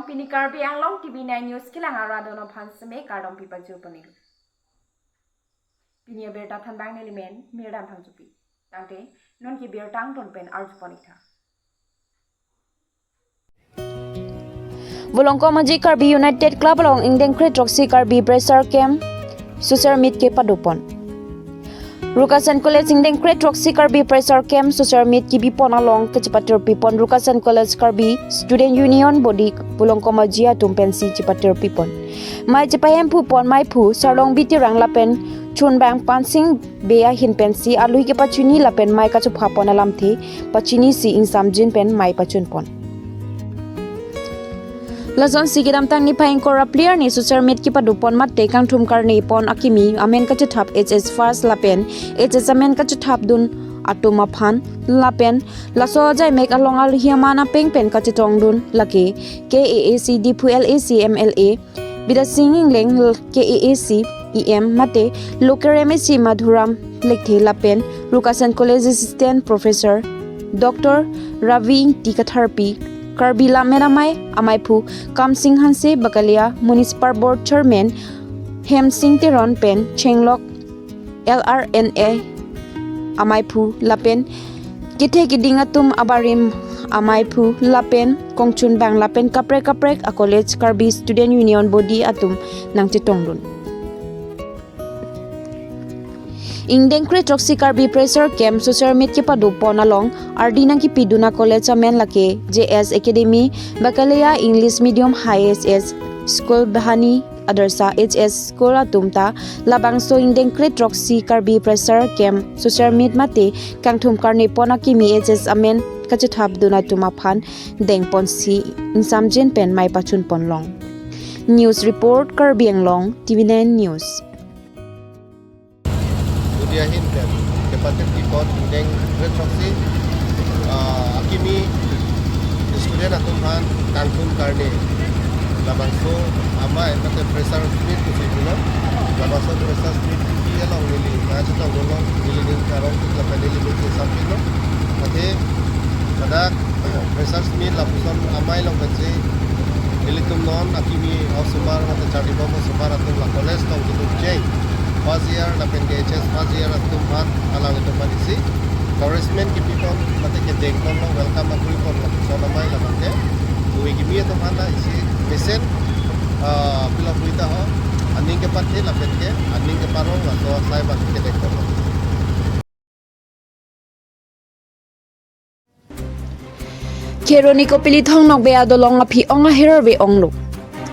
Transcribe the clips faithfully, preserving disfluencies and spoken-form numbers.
Pini Karbi Anglong T V nine News kelang arat atum aphan seme kardom pipaju ponlo. Pini abirta thanbang nelimen Mirdan Phangchopi. Tangte non ke birta angton pen arju pon-ik tha. Volongkom Aji Karbi United Club along ingdeng kre throksi Karbi Fresher Camp Social Meet kepado pon. Rukasan College ingdeng kre throksi Karbi Fresher Camp Social Meet kebi pon along kachepatir pi pon Rukasan College Karbi Student Union Body Volongkom Aji atum pensi chepatir pi pon. Mei chepahemphu pon meiphu Sarlongbi Terang lapen chunbang Pansing Bey ahin pensi alui kepachini lapen mei kachopha pon alamthe pachinisi ingsamjin pen mei pachun pon. Lasonsi kedamtang niphai ingkoi ra phli arni Social Meet kepado pon mate kangthum karne pon akimi amen kachethap H S first lapen H S amen kachethapdun atum aphan lapen laso ajaimek along alhi aman apeng pen kachetongdun lake K A A C Diphu L A C M L A Bidya Sing Engleng, K A A C E M mate local M A C Madhuram Lekthe lapen Rukasan College Assistant Professor Doctor Ravi Ingti Katharpi, Karbi Lammet Amei, ameiphu Kamsing Hanse, Bakalia Municipal Board Chairman Hemsing Teron pen Chenglok L R N A ameiphu lapen kethe keding atum abarim ameiphu lapen kongchunbang lapen kaprek kaprek a college Karbi Student Union Body atum nangchetongdun. Ingdeng kre throksi Karbi Fresher Camp Social Meet kepado pon along ardi nangkepidun a college amen lake J S Academy, Bakalia English Medium High S S School, Bahani Adarsha H S School atum ta labangso ingdeng kre throksi Karbi Fresher Camp Social Meet mate kangthum karne pon akimi H S amen kachethapdun atum aphan deng ponsi ingsamjin pen mei pachun pon long. News report, Karbi Anglong, T V nine News. Budi ahin pen kepatir pi pon ingdeng kre throksi, ah, akimi student atum aphan kangthum karne labangso amei mate Fresher Meet pusi pulo. Labangso Fresher Meet kebi along neli nangchetongdunlo, neli ning karong tik lapen neli ning kesam pilo. Mate pada Fresher Meet lapuson amei along pensi ilitum non akimi osomar mate charlibom osomar atum la college tong kedo cheng first year lapen ke H S first year atum aphan alanglitum aphan isi encouragement kepi pon mate kedeng ponlo, welcome akuri ponlo, lapuson amei labang ke. Hui kimi atum aphan la isi mesen, ah, pilo hui ta ho, aning kepathe lapen ke aning keparong laso asai abang kedeng ponlo. Kheroni Kopili Thong Nokbe adolong aphi ong ahirarve onglo.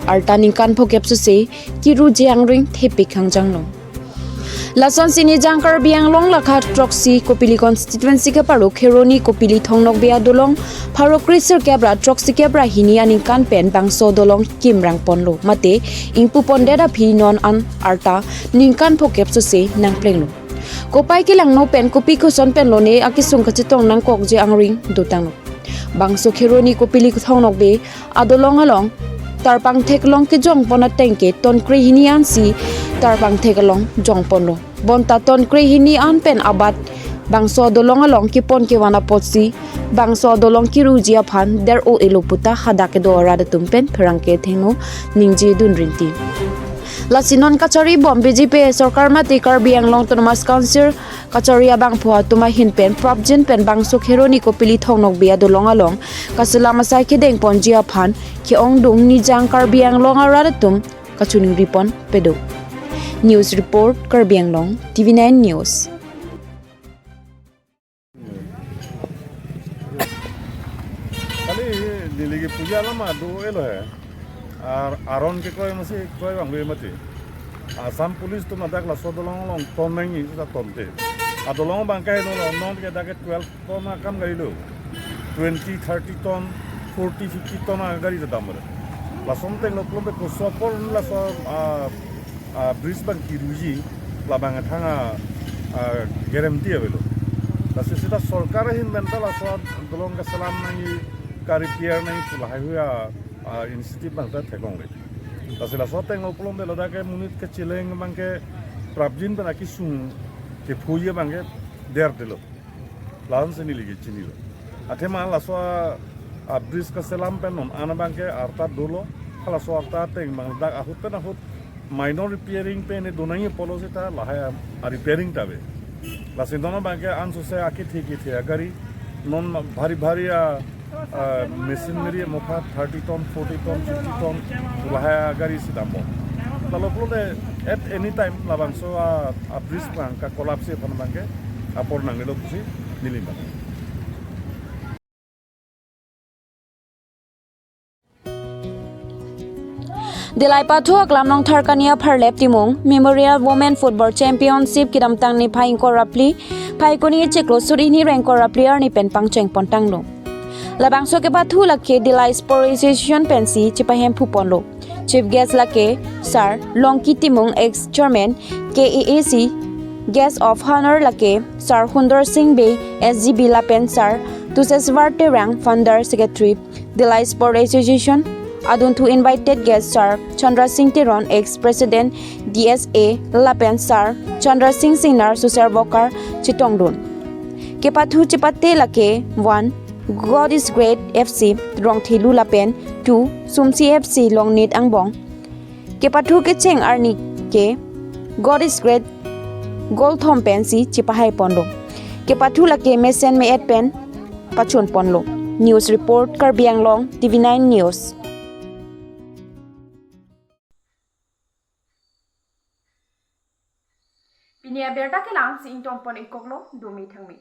Arta ningkan phokep sose kiruji angring thepik hangjanglo. Lasonsi Nijang Karbi Anglong lakha throksi Kopili constituency keparo Kheroni Kopili Thong Nokbe adolong pharo kre sirkep ra throksi kep ra hini aningkan pen bangso adolong kimrang ponlo. Mate ingpu pondet aphi non an arta ningkan phokep sose nangplenglo. Kopai kelangno pen kopi koson pen lone akesung kachetong nangkokji angring dotanglo. Bangso Kheroni Kopili Thong Nokbe adolong along tarpang thek along kejong pon ateng ke ton kre hini ansi tarpang thek along jong ponlo. Bonta ton kre hini an pen abat bangso adolong along kepon kevan apotsi bangso adolong kiruji aphan der-o-elo puta hadak kedo arat atum pen pherangke thengno ningjedun rinti. Lasi non kachari bom B J P sorkar mate Karbi Anglong Autonomous Council kachari abangphu atum ahin pen prapjin pen bangso Kheroni Kopili Thong Nokbe adolong along kaselam asai kedeng ponji aphan ke-ongdung Nijang Karbi Anglong arat atum kachiningri pon pedo. News report, Karbi Anglong, T V nine News. Kali neli ke puja lama do elo he. Ar aron ke koi masi koi bang be mati. Assam Police atum ladak laso adolong along ton nangji ta tonte. Adolong abang ke no non ke dak ke twelve ton akam gari lo. Twenty, thirty ton, forty, fifty ton agari ta dam re. Lason tenglo pulote koso apor laso, ah, ah, bridge abang kiruji labang athang a, ah, guarantee avelo. Lasi seta sorkar ahin pen ta laso adolong kaselam nangji, ka-repair nangji pu lahai hui a, ah, initiative abang ta theklongle. Lasi laso tenglo pulote ladak ke monit kacheleng abang ke prapjin pen akesung kephoji abang ke derdelo. Lason si neli ke chinilo. Athema laso a A bridge kaselam pen non an abangke arta dolo, halaso arta ateng abang dak ahut pen ahut minor repairing pen do nangji apotlo seta lahai a, a repairing ta ave. Lasi non abangke ansose akethe kethe agari non bhari bhari a, a machinery mokha thirty ton, forty ton, fifty ton lahai agari si dampo. Lalo pulote at any time labangso a, a bridge abang ka collapse aphan abangke apor nangnelo pusi neli mane. Dillai Pathu Aklam Longthar Kania Pharlep Timung Memorial Women Football Championship kedamtang niphai ingkoi ra phli, Phaikuni chiklo suri hini ra ingkoi ra phli arni pen pangcheng pontanglo. Labangso kepathu lake Dillai Sport Association pensi chepahemphu ponlo. Chief guest lake Sir Longki Timung, ex chairman K A A C, guest of honor lake Sir Hundor Singh Bey, S G B, lapen Sir Tuseswar Terang, founder secretary, Dillai Sport Association. Adunthu invited guest Sir Chandra Singh Teron, ex president D S A, lapen Sir Chandra Singh Singnar, social worker, chetongdun. Kepathu chepate lake one, God is Great F C Rongthelu lapen two, Sumsi F C Longnit angbong. Kepathu kecheng arni ke God is Great goal thom pensi chepahai ponlo. Kepathu lake mesen me-et pen pachun ponlo. News report, Karbi Anglong, T V nine News. Pini abirta kelang si ingtong pon-ikoklo, dumi thangmi.